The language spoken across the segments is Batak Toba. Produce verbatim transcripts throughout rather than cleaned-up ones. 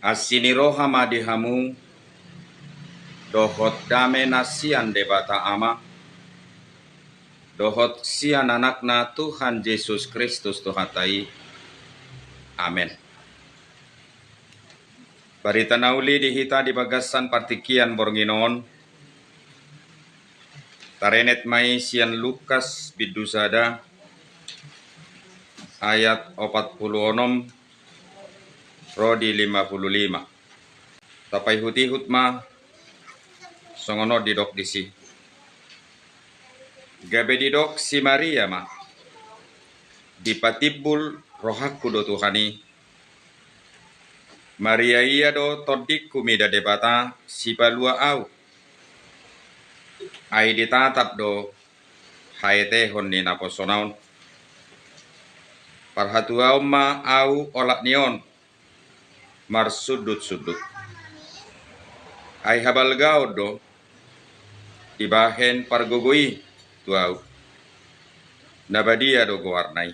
Asi ni roha ma di hamu, dohot dame na sian Debata Ama, dohot sian Anakna Tuhan Jesus Kristus Tuhanta i. Amen. Barita na uli di hita di bagasan partingkian borngin on, tarenet ma i sian Lukas bindu sada ayat opat pulu onom ro di lima pulu lima. Tapaihut-ihut ma songon on didok disi. Gabe didok si Maria ma, dipatimbul rohangku do Tuhan i. Maria ia do tondingku mida Debata sipalua au. Ai ditatap do haetehon ni naposona on. Parhatuaon ma au olat ni on marsundut-sundut. Ai habalgaon do dibahen pargogo i tu au. Na badia do goarna i.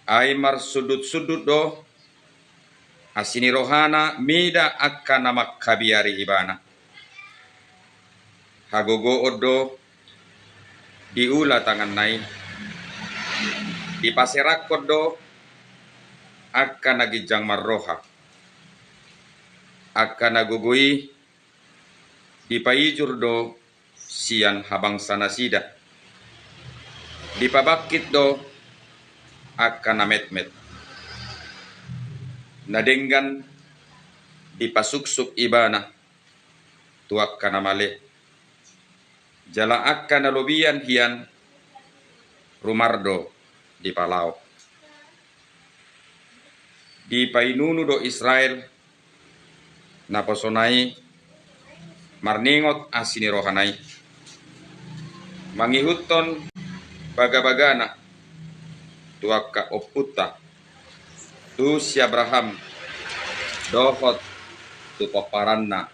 Ai marsundut-sundut do asi ni rohana mida angka na mangkabiari ibana. Hagogoon do diula tanganna i. Dipaserangkon do angka na ginjang marroha. Angka na gogo i dipaijur do sian habangsa nasida. Dipabangkit do angka na metmet. Na denggan dipasuksuk ibana tu angka na male. Jala angka na lobian hian rumar do dipalaho. Dipainunu do Israel naposona i marningot asi ni rohana i, mangihuthon bagabagana tu angka ompunta, tu si Abraham dohot tu pomparanna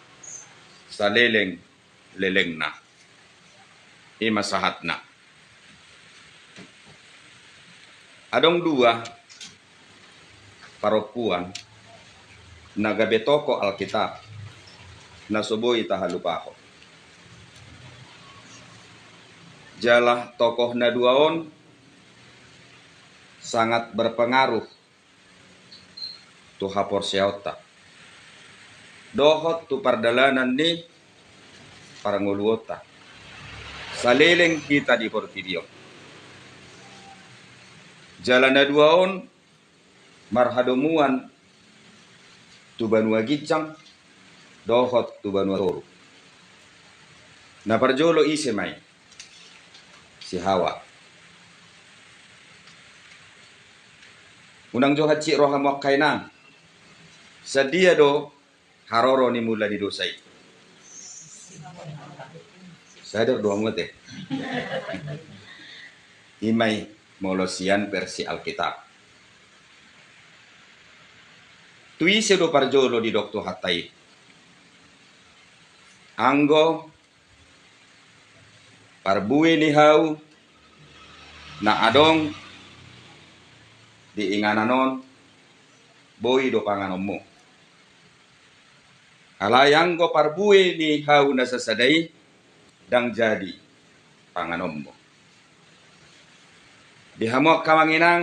saleleng-lelengna. I ma sahatna. Adong dua parompuan na gabe tokoh Alkitab na so boi tahalupahon. Jala tokoh na dua on sangat berpengaruh tu haporseaonta dohot tu pardalanan ni parngoluonta saleleng hita di portibi on. Jala na dua on marhadomuan tu banua ginjang dohot tu banua toru. Na parjolo ise ma i? Si Hawa. Unang jo hansit rohamu angka inang. Sadia do haroro ni mula ni dosa i? Sadar do hamu ate? I ma i molo sian versi Alkitab. Tu ise do parjolo didok Tuhanta i? Anggo parbue ni hau na adong di inganan on, boi do panganonmu. Alai anggo parbue ni hau na sasada i, ndang jadi panganonmu. Di hamu angka amang inang,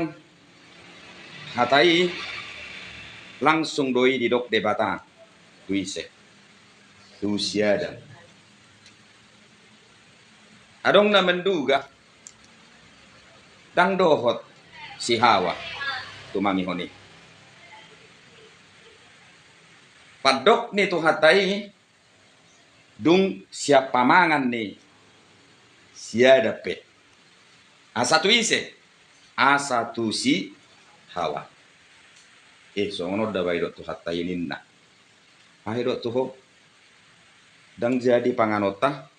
hata i langsung do i didok Debata tu ise? Tu si Adam. Adong na menduga ndang dohot si Hawa tumangihon i. Pandok ni Tuhanta i, dung sian pamangan ni si Adam pe. Asa tu ise? Asa tu si Hawa. Eh, songon on da ba didok Tuhanta i ninna. Aha didok tu ho? Ndang jadi panganonta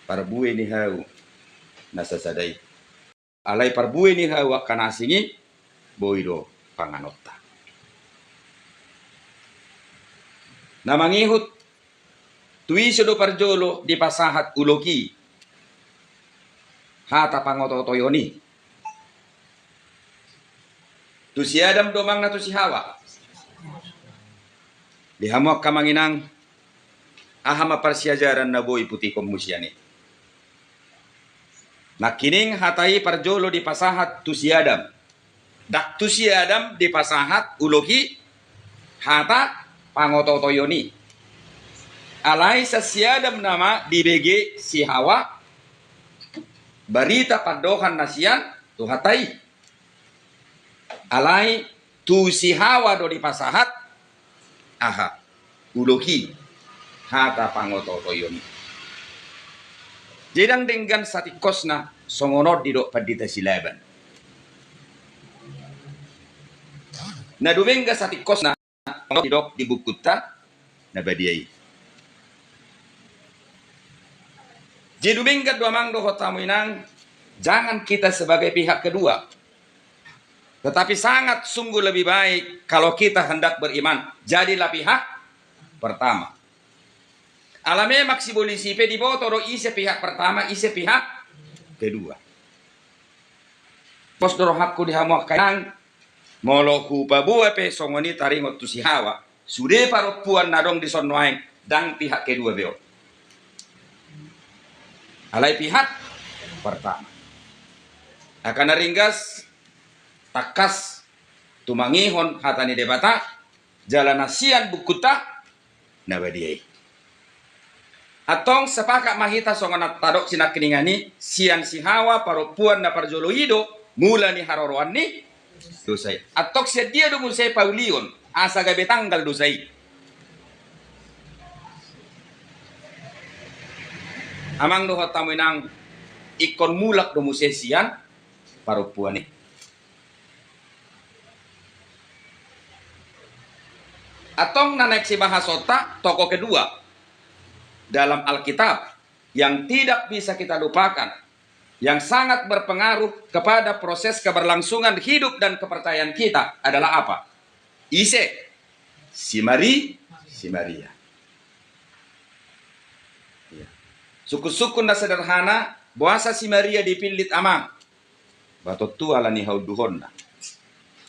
parbue ni hau na sasada i. Alai parbue ni hau angka na asing i, boi do panganonta. Na mangihut, tu ise do parjolo dipasahat ulok i hata pangototoion i? Tu si Adam do amang na tu si Hawa? Di hamu angka amang inang, aha ma parsiajaran na boi putihonmu sian i? Nangkining hata i parjolo dipasahat tu si Adam. Ndang tu si Adam dipasahat, ulohi, hata pangototoion i. Alai sian si Adam nama dibege si Hawa barita pandohan na sian Tuhanta i. Alai tu si Hawa do dipasahat, aha, ulohi, hata pangototoion i. Jadi ndang denggan satingkosna songon on didok Pandita Silaban. Na dumenggan satingkosna didok di bukunta na badia i. Jadi dumenggan do amang dohot hamu inang, jangan kita sebagai pihak kedua. Tetapi sangat sungguh lebih baik kalau kita hendak beriman, jadilah pihak pertama. Ala memang sibolis i pe diboto do ise pihak pertama, ise pihak kedua. Pos do rohangku di hamu angka inang, molo hupaboa pe songon i taringot tu si Hawa, sude parompuan na adong dison nuaeng ndang pihak kedua be on. Alai pihak pertama. Angka na ringgas, tangkas tumangihon hata ni Debata, jala na sian bukunta na badia i. Antong sepakat ma hita songon na tadok sinangkiningan i, sian si Hawa parompuan na parjolo i do mula ni haroroan ni dosa i. Antong sian dia do muse paulion asa gabe tanggal dosa i? Amang dohot hamu inang, ingkon mulak do muse sian parompuan i. Antong na naeng sibahasonta tokoh kedua dalam Alkitab yang tidak bisa kita lupakan, yang sangat berpengaruh kepada proses keberlangsungan hidup dan kepercayaan kita adalah apa? Ise? Si Mari-, si Maria. Iya. Sungkun-sungkun na sederhana, boasa si Maria dipillit amang? Ba tontu ala ni haunduhonna,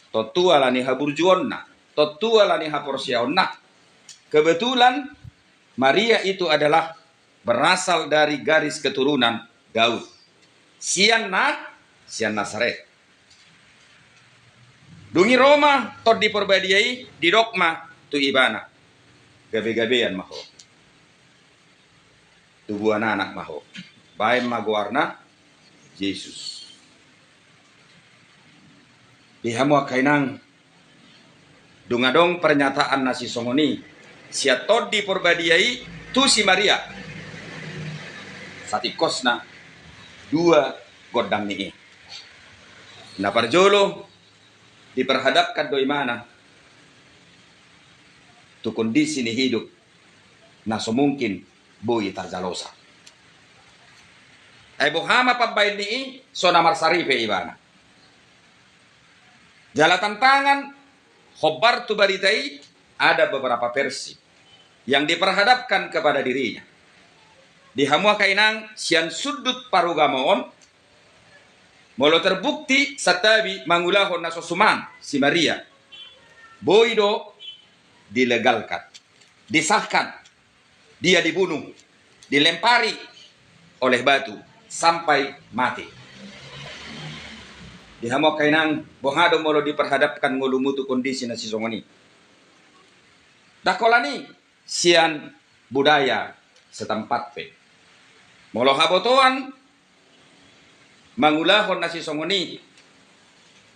tontu ala ni haburjuonna, tontu ala ni haporseaonna. Kebetulan Maria itu adalah berasal dari garis keturunan Daud. Sian Na-, sian Nasaret. Dung i ro ma Tondi Porbadia i, didok ma tu ibana, gabe-gabean ma ho. Tubuan anak ma ho. Baen ma goarna Jesus. Di hamu angka inang, dung adong pernyataan na sisongon i sian Tondi Porbadia i tu si Maria, satingkosna dua gondang ni i. Na parjolo, diperhadapkan do ibana tu kondisi ni hidup na so mungkin boi tarjalosa. Ai boha ma pambaen ni i, so na marsaripe ibana. Jala tantangan hombar tu barita i, ada beberapa versi yang diperhadapkan kepada dirinya. Di hamu angka inang, sian sundut parugamoon, molo terbukti santabi mangulahon na so suman si Maria, boi do dilegalkan, disahkan dia dibunuh, dilempari oleh batu sampai mati. Di hamu angka inang, boha do molo diperhadapkan ngolumu tu kondisi na sisongon i? Ndang holan i sian budaya setempat pe. Molo habotoan mangulahon na sisongon i,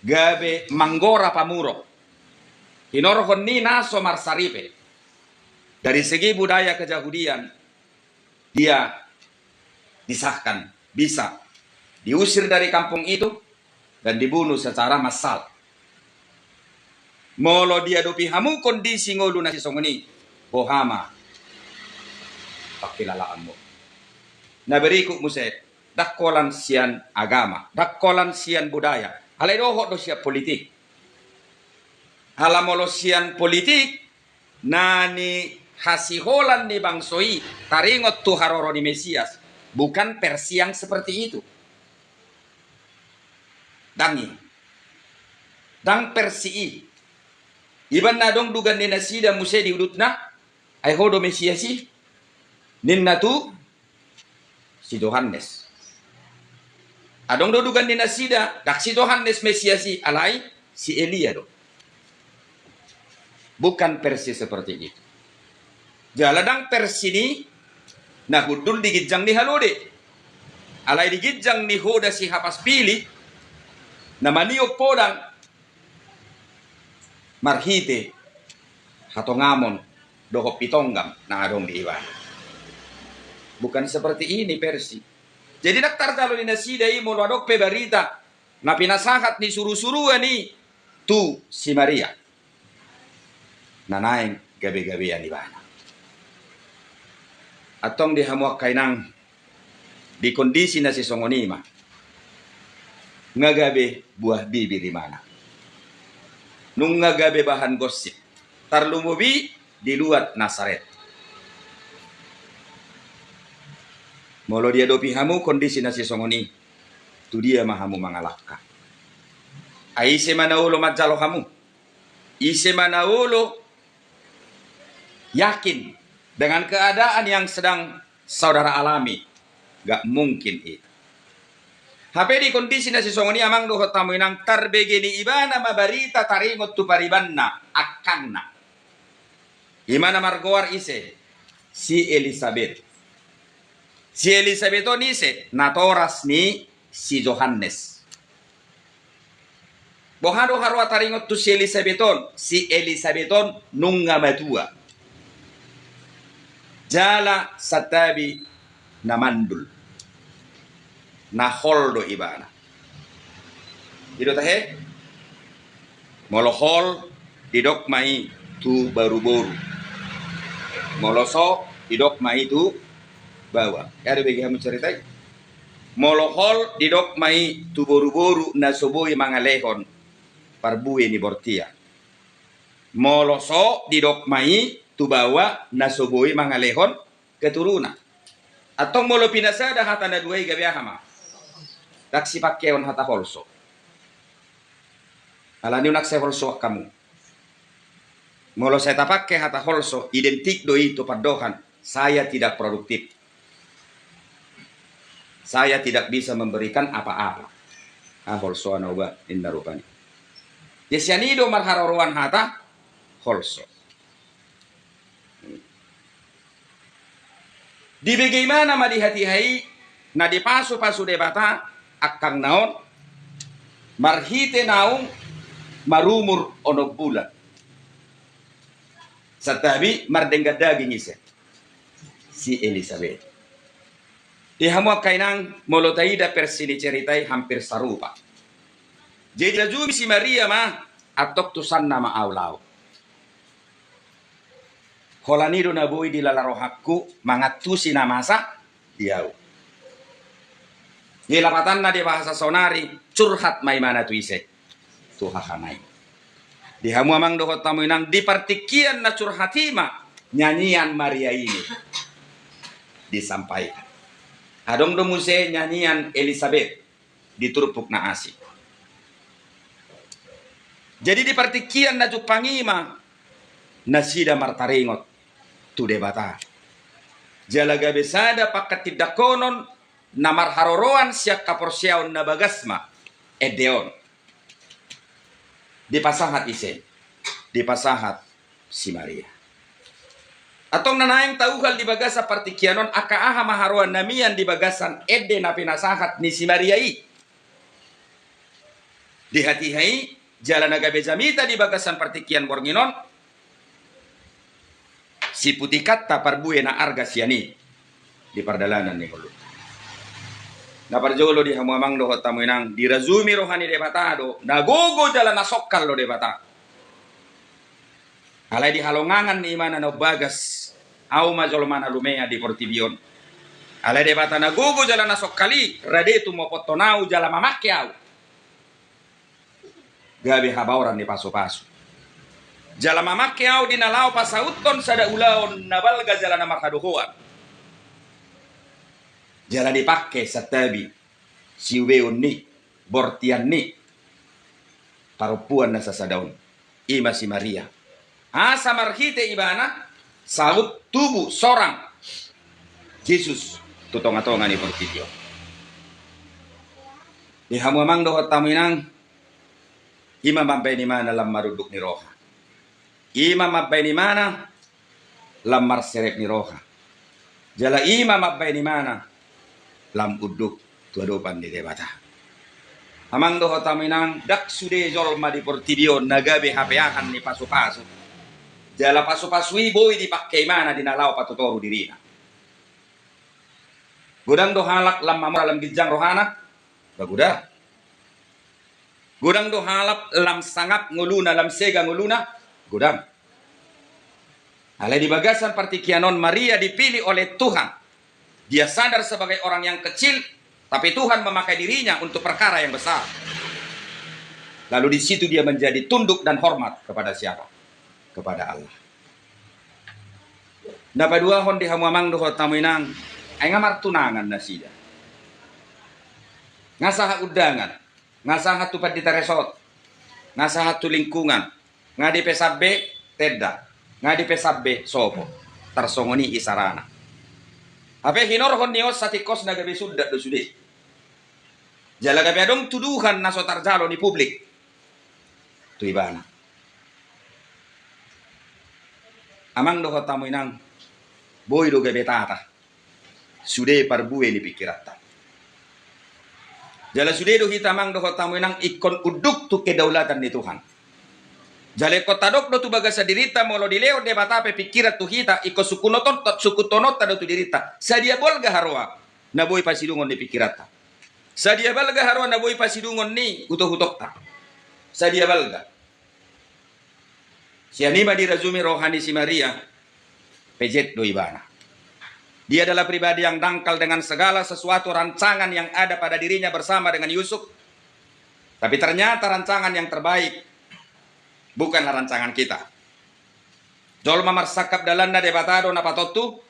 gabe manggora pamurok. Hinorhon ni na so marsaripe. Dari segi budaya kejahudian, dia disahkan, bisa diusir dari kampung itu dan dibunuh secara massal. Molo diadopi hamu kondisi ngolu na sisongon i, boha ma pangkilalaanmu? Na berikut muse, ndang holan sian agama, ndang holan sian budaya, alai dohot do sian politik. Ala molo sian politik, na nihasiholan ni bangso i taringot tu haroro ni Mesias, bukan versi yang seperti itu. Ndang i. Ndang Persi i. Iba na adong dugan ni nasida muse di udutna, ai ho do Mesias i, ninna tu si Johannes. Adong do dugan ni nasida, ndang si Johannes Mesias i, alai si Elia do. Bukan Persi seperti itu. Jala ndang Persi ni na hundul di ginjang ni halode. Alai di ginjang ni hoda si hapas pilih, na maniop podang marhite hatongamon dohot pitonggam na adong di ibana. Bukan seperti ini Persi. Jadi ndang tarjalo di nasida i molo adong pe barita na pinasahat ni surusuruan i tu si Maria, na naeng gabegabean ibana. Antong di hamu angka inang, di kondisi na sisongon i ma, nga gabe buah bibir ibana. Nunga gabe bahan gosip, tarlumobi di luat Nasaret. Molo diadopi hamu kondisi na sisongon i, tu dia ma hamu mangalangka? Ai ise ma na olo manjalo hamu? Ise ma na olo yakin dengan keadaan yang sedang saudara alami? Gak mungkin itu. Hape di kondisi na sisongon i amang dohot hamu inang, tarbege ni ibana ma barita taringot tu paribanna, angkangna. Ima na margoar ise? Si Elisabet. Si Elisabet on ise? Natoras ni si Johannes. Boha do haroa taringot tu si Elisabet on? Si Elisabet on nunga matua. Jala santabi na mandul. Na hol do ibana. I do tahe? Molo hol, didok ma i tu boruboru. Molo so, didok ma i tu baoa. Ia do bege hamu cerita i. Molo hol, didok ma i tu boruboru na so boi mangalehon parbue ni bortian. Molo so, didok ma i tu baoa na so boi mangalehon keturunan. Antong molo pinasada hata na dua i gabe aha ma? Ndang sipangkeon hata holso. Alani i unang sai holsoan hamu. Molo sai tapangke hata holso, identik do i tu pandohan saya tidak produktif. Saya tidak bisa memberikan apa-apa. Ah, holsoan au ba, ninna rupani. Jadi sian i do marharoroan hata holso. Dibege ibana ma di hatiha i na dipasupasu Debata angkangna on marhite naung marumur onom bulan. Santabi mardenggan daging ise? Si Elisabet. Di hamu angka inang, molo taida versi ni cerita i hampir sarupa. Jadi dirajumi si Maria ma, antong tusanna ma au laho. Holan i do na boi dilala rohangku mangantusi na masa di au. Jadi lapatanna di bahasa saonari, curhat ma ibana tu ise? Tu hahana i. Di hamu amang dohot hamu inang, di partingkian na curhat i ma nyanyian Maria ini disampaikan. Adong do muse nyanyian Elisabet di turpuk na asing. Jadi di partingkian na jumpang i ma nasida martaringot tu Debata. Jala gabe sada pangkatindanghonon na marharoroan sian haporseaon na bagas ma ende on. Dipasahat ise? Dipasahat si Maria. Antong na naeng tauhal di bagasan partingkian on, angka aha ma haroan na mian di bagasan ende na pinasahat ni si Maria i? Di hatiha i, jala na gabe jamita di bagasan partingkian borngin on, siputikanta parbue na arga sian i di pardalanan ni ngolunta. Na parjolo di hamu amang dohot hamu inang, dirajumi roha ni Debata do na gogo jala na songkal do Debata. Alai di halongangan ni ibana na umbagas, au ma jolma na lumea di portibi on. Alai Debata na gogo jala na songkal i rade tumopothon au jala mamangke au gabe habaoran ni pasupasu. Jala mamangke au di na laho pasauthon sada ulaon na balga jala na marhadohoan. Jala dipangke santabi siubeon ni, bortian ni, parompuan na sasada on, i ma si Maria. Asa marhite ibana saut tubu sorang Jesus tu tonga-tonga ni portibi on. Di hamu amang dohot hamu inang, i ma mambaen ibana lam marunduk ni roha. I ma mambaen ibana lam marserep ni roha. Jala i ma mambaen ibana lam unduk tu adopan ni Debata. Amang dohot hamu inang, ndang sude jolma di portibi on na gabe hapeahan ni pasu-pasu. Jala pasu-pasu i boi dipangke ibana di na laho patutoru dirina. Godang do halak lam mamora lam ginjang rohana? Ba godang. Godang do halak lam sangap ngoluna, lam sega ngoluna? Godang. Alai di bagasan partingkian on Maria dipilih oleh Tuhan. Dia sadar sebagai orang yang kecil, tapi Tuhan memakai dirinya untuk perkara yang besar. Lalu di situ dia menjadi tunduk dan hormat kepada siapa? Kepada Allah. Na paduahon di hamu amang dohot hamu inang, ai nga martunangan nasida. Nga sahat undangan, nga sahat tu pandita resort, nga sahat tu lingkungan, nga dipesan be tenda, nga dipesan be sopo, tarsongon i isarana. Hape hinorhon ni on satingkosna gabe sundat do sude. Jala gabe adong tuduhan na so tarjalo ni publik tu ibana. Amang dohot hamu inang, boi do gabe tata sude parbue ni pingkiranta. Jala sude do hita amang dohot hamu inang ingkon unduk tu kedaulatan ni Tuhan. Jala ingkon tadok do tu bagasan dirinta molo dilehon Debata pe pingkiran tu hita, ingkon sungkunonta, sungkunonta do tu dirinta. Sadia balga haroa na boi pasidungon ni pingkiranta. Sadia balga haroa na boi pasidungon ni utok-utokta. Sadia balga. Sian i ma dirajumi roha ni si Maria, pejet do ibana. Dia adalah pribadi yang dangkal dengan segala sesuatu rancangan yang ada pada dirinya bersama dengan Yusuf. Tapi ternyata rancangan yang terbaik bukanlah rancangan kita. Jolma marsangkap dalanna Debata do na patontu,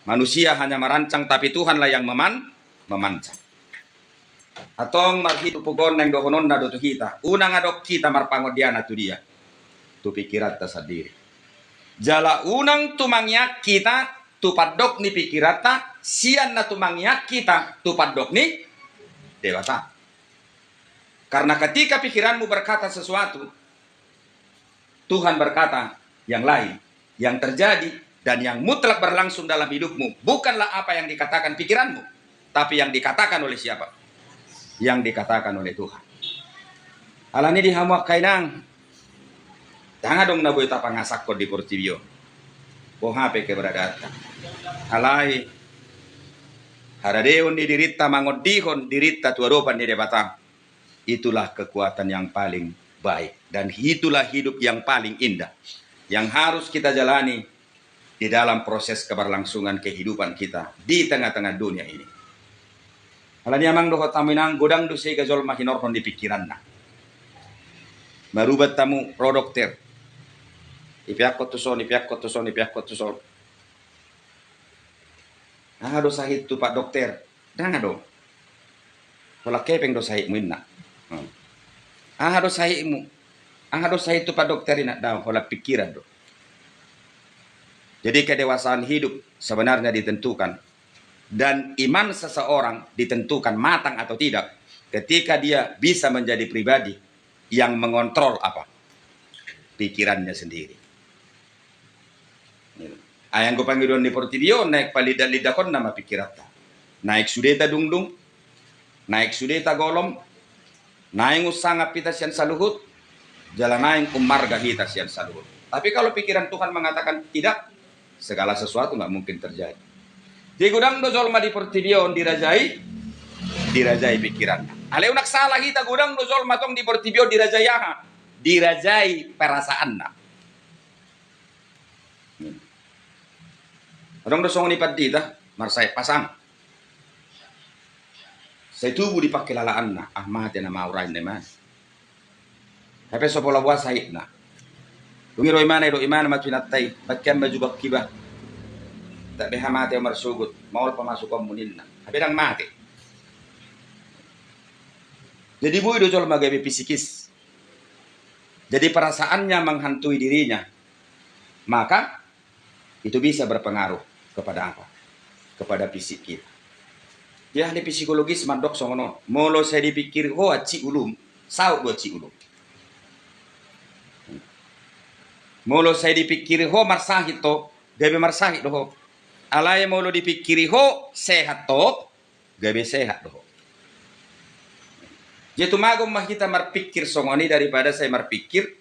manusia hanya merancang, tapi Tuhanlah yang meman-, memancang. Antong marhite turpuk on naeng dohononna do tu hita, unang adong hita marpangondianan tu dia, tu pingkiranta sandiri. Jala unang tumangiak hita tu pandok ni pingkiranta, sian na tumangiak hita tu pandok ni Debata. Karena ketika pikiranmu berkata sesuatu, Tuhan berkata yang lain. Yang terjadi dan yang mutlak berlangsung dalam hidupmu bukanlah apa yang dikatakan pikiranmu, tapi yang dikatakan oleh siapa? Yang dikatakan oleh Tuhan. Alani di hamu angka inang, ndang adong na boi tapangasahon di portibi on. Boha pe keberadaanta. Alai haradeon ni dirinta mangondihon dirinta tu adopan ni Debata. Itulah kekuatan yang paling baik dan itulah hidup yang paling indah yang harus kita jalani di dalam proses keberlangsungan kehidupan kita di tengah-tengah dunia ini. Alani amang dohot hamu inang, godang do sega jolma hinorhon ni pingkiranna. Marubat hamu ro dokter. Ipeakhon tu son, ipeakhon tu son, ipeakhon tu son. Aha do sahit tu pak dokter? Ndang adong. Holan hepeng do sahitmu inna. Hmm. Aha do sahitmu? Aha do sahit tu pak dokter inna? Ndang, holan pingkiran do. Jadi kedewasaan hidup sebenarnya ditentukan dan iman seseorang ditentukan matang atau tidak ketika dia bisa menjadi pribadi yang mengontrol apa? Pikirannya sendiri. Ai anggo pangidoan ni portibi on, naeng paliddak-liddakonna ma pingkiranta. Naeng sude tadungdung, naeng sude tagolom, naeng umsangap hita sian saluhut, jala naeng ummarga hita sian saluhut. Tapi kalau pikiran Tuhan mengatakan tidak, segala sesuatu nggak mungkin terjadi. Jadi godang do jolma di portibi on dirajai, dirajai pikiranna. Alai unang salah hita, godang do jolma tong di portibi on dirajai aha? Dirajai perasaanna. Adong do songon i pandita, marsahit pasang. Sai tubu di pangkilalaanna, ah, mate nama au ra inna imana. Hape so pola boha sahitna. Dung i ro imana, didok imana ma tu inanta i, bangkean ma jubangki bah. Ndang beha mate au marsogot, maol pamasukonmu ninna. Hape ndang mate. Jadi boi do jolma gabe pisikis. Jadi perasaannya menghantui dirinya, maka itu bisa berpengaruh kepada apa? Kepada fisik kita. Di ahli psikologis mandok songon on, molo sai dipikiri ho hansit ulum, saut do hansit ulum. Molo sai dipikiri ho marsahit ho, gabe marsahit do ho. Alai molo dipikiri ho sehat ho, gabe sehat do ho. Jadi tumagon ma hita marpikir songon i daripada sai marpikir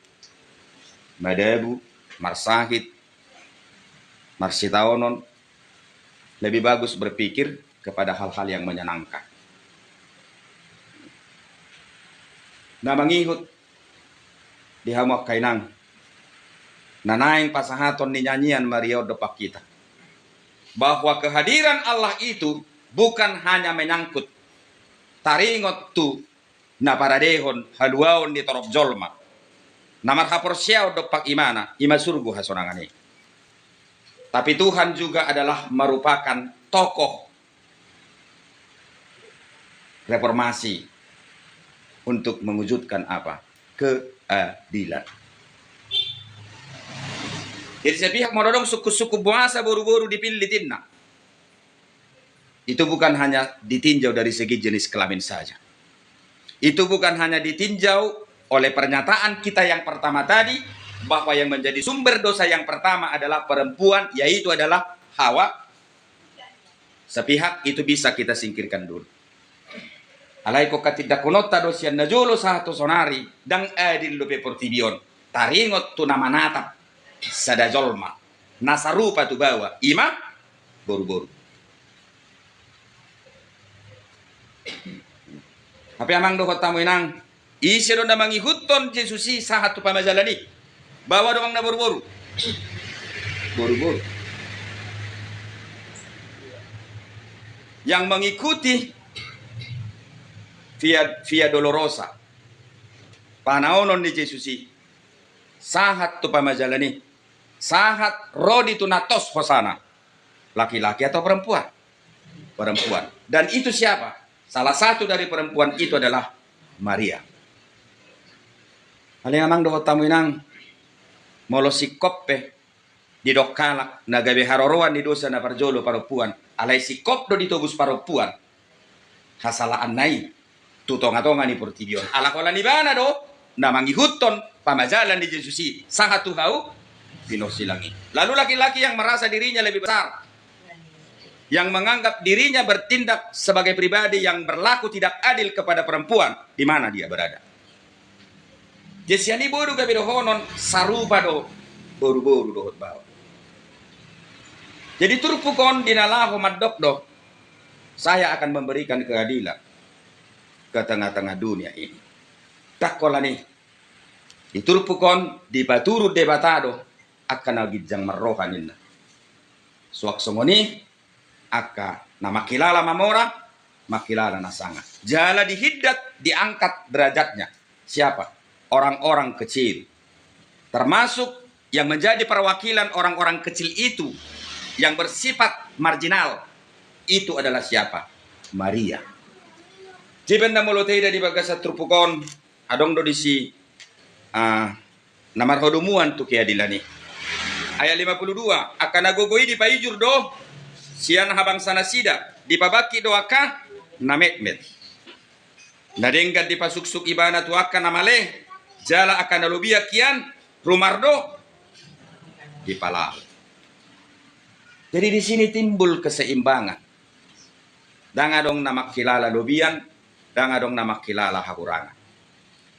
madabu, marsahit, marsitaonon. Lebih bagus berpikir kepada hal-hal yang menyenangkan. Na mangihut di hamu angka inang, na naeng pasahaton ni nyanyian Maria on dompak hita, bahwa kehadiran Allah itu bukan hanya menyangkut taringot tu na paradehon haluaon ni torop jolma. Na marhaporseaon dompak imana, ima surgo hasonangan i. Tapi Tuhan juga adalah merupakan tokoh reformasi untuk mewujudkan apa? Keadilan. Jadi sepihak molo adong sungkun-sungkun boasa boru-boru dipillit inna, itu bukan hanya ditinjau dari segi jenis kelamin saja. Itu bukan hanya ditinjau oleh pernyataan kita yang pertama tadi, bahwa yang menjadi sumber dosa yang pertama adalah perempuan, yaitu adalah Hawa. Sepihak itu bisa kita singkirkan dulu. Alai ko katindakononta do sian na jolo sahat tu sonari, ndang adil dope portibi on taringot tu na manatap sada jolma na sarupa tu baoa, ima boru-boru. Hape amang dohot hamu inang, ise do na mangihuthon Jesus i sahat tu pamajalan i? Baoa do amang na boru-boru? Boru-boru. Yang mengikuti Via, Via Dolorosa, panaonon ni Jesus i, sahat tu pamajalan i, sahat ro di tu na tos hosana, laki-laki atau perempuan? Perempuan. Dan itu siapa? Salah satu dari perempuan itu adalah Maria. Alai amang dohot hamu inang, molo singkop pe didok halak na gabe haroroan ni dosa na parjolo parompuan, alai singkop do ditobus parompuan hasalaanna i tu tonga-tonga ni portibi on. Ala holan ibana do na mangihuthon pamajalan ni Jesus i sahat tu hau pinosilang i. Lalu laki-laki yang merasa dirinya lebih besar, yang menganggap dirinya bertindak sebagai pribadi yang berlaku tidak adil kepada perempuan, di mana dia berada? Jadi sian i boru gabe dohonon sarupa do boru-boru dohot baoa. Jadi turpuk on di na laho mandok do, saya akan memberikan keadilan ke tengah-tengah dunia ini. Ndang holan i, di turpuk on dipaturut Debata do angka na ginjang marroha ninna. Suang songon i angka na mangkilala mamora, mangkilala na sanga. Jala dihindat, diangkat derajatnya. Siapa? Orang-orang kecil. Termasuk yang menjadi perwakilan orang-orang kecil itu yang bersifat marginal, itu adalah siapa? Maria. Jadi baen na molo taida di bagasan turpuk on, adong do disi, ah, na marhadomuan tu keadilan i. Ayat lima puluh dua, angka na gogo i dipaijur do sian habangsa nasida, dipabangkit do angka na metmet. Na denggan dipasuksuk ibana tu angka na male, jala angka na lobian kian rumar do dipalaho. Jadi di sini timbul keseimbangan. Ndang adong na mangkilala lobian, ndang adong na mangkilala hahurangan.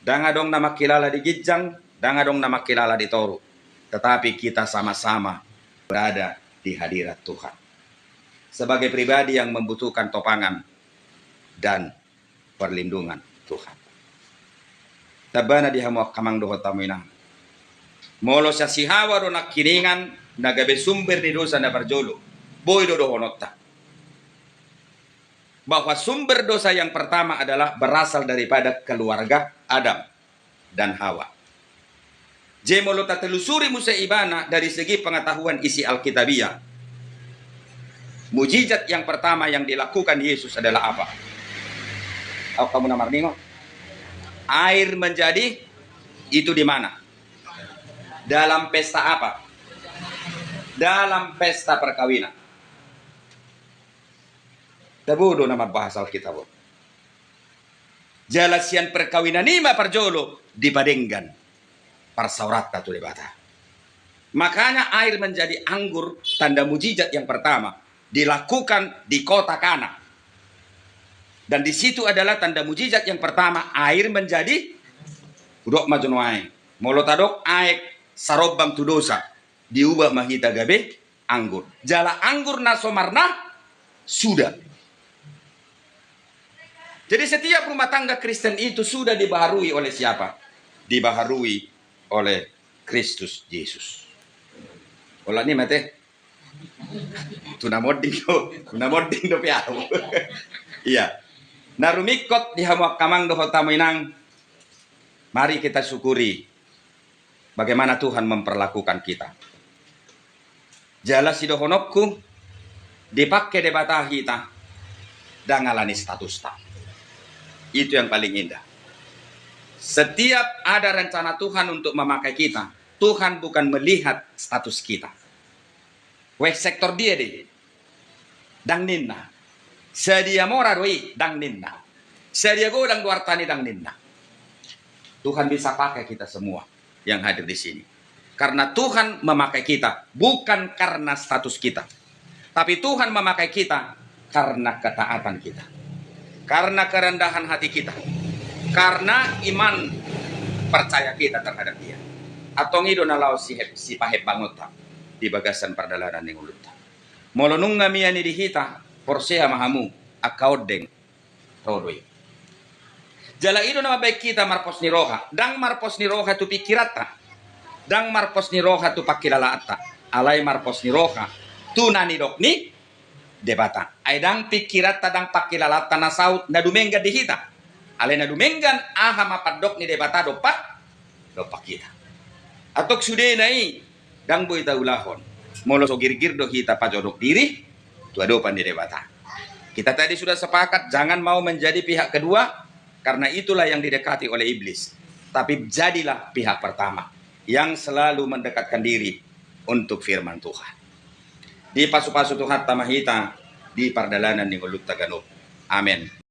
Ndang adong na mangkilala di ginjang, ndang adong na mangkilala di toru. Tetapi kita sama-sama berada di hadirat Tuhan. Sebagai pribadi yang membutuhkan topangan dan perlindungan Tuhan. Tambana di hamu angka amang dohot hamu inang. Molo sian si Hawa do nangkiningan na gabe sumber ni dosa na parjolo, boi do dohononta bahwa sumber dosa yang pertama adalah berasal daripada keluarga Adam dan Hawa. Jadi molo tatelusuri muse ibana dari segi pengetahuan isi Alkitabiah, mujizat yang pertama yang dilakukan Yesus adalah apa? Auk hamu na marningot. Air menjadi Itu di mana? Dalam pesta apa? Dalam pesta perkawinan. Tabo do na mambahas Alkitab on. Jala sian perkawinan i ma parjolo dipadenggan parsaoranta tu Debata. Makanya air menjadi anggur, tanda mujizat yang pertama dilakukan di kota Kana. Dan di situ adalah tanda mujizat yang pertama, air menjadi, hudok ma jo nuaeng, molo tadok aek sarombang tu dosa, diubah ma hita gabe anggur. Jala anggur na so marnah suda. Jadi setiap rumah tangga Kristen itu sudah dibaharui oleh siapa? Dibaharui oleh Kristus Yesus. Olat ni mate. Tu na monding do, tu na monding do pe au. Iya. Na rumingkot di hamu angka amang dohot hamu inang, mari kita syukuri bagaimana Tuhan memperlakukan kita. Jala sidohononku, dipangke Debata hita, ndang alani statusta. Itu yang paling indah. Setiap ada rencana Tuhan untuk memakai kita, Tuhan bukan melihat status kita. Weh, sektor dia deh. Ndang ninna. Sadia mora do i, ndang ninna. Sadia godang do artana i, ndang ninna. Tuhan bisa pakai kita semua yang hadir di sini. Karena Tuhan memakai kita bukan karena status kita. Tapi Tuhan memakai kita karena ketaatan kita. Karena kerendahan hati kita. Karena iman percaya kita terhadap Dia. Antong i do na laho si, sipahembangonta di bagasan pardalanan ni ngolunta. Molo nunga mian i di hita, porsea ma hamu, angka ondeng, ro do i. Jala i do na mambaen hita marpos ni roha, ndang marpos ni roha tu pingkiranta, ndang marpos ni roha tu pangkilalaanta, alai marpos ni roha tu na nidok ni Debata. Ai ndang pingkiranta, ndang pangkilalaanta na saut na dumenggan di hita. Alai na dumenggan aha ma pandok ni Debata dompak, dompak hita. Antong sudena i, ndang boi taulahon molo so girgir do hita pajodok diri tu adopan ni Debata. Kita tadi sudah sepakat, jangan mau menjadi pihak kedua, karena itulah yang didekati oleh iblis. Tapi jadilah pihak pertama yang selalu mendekatkan diri untuk firman Tuhan. Dipasupasu Tuhanta ma hita di pardalanan ni ngolunta ganup. Amen.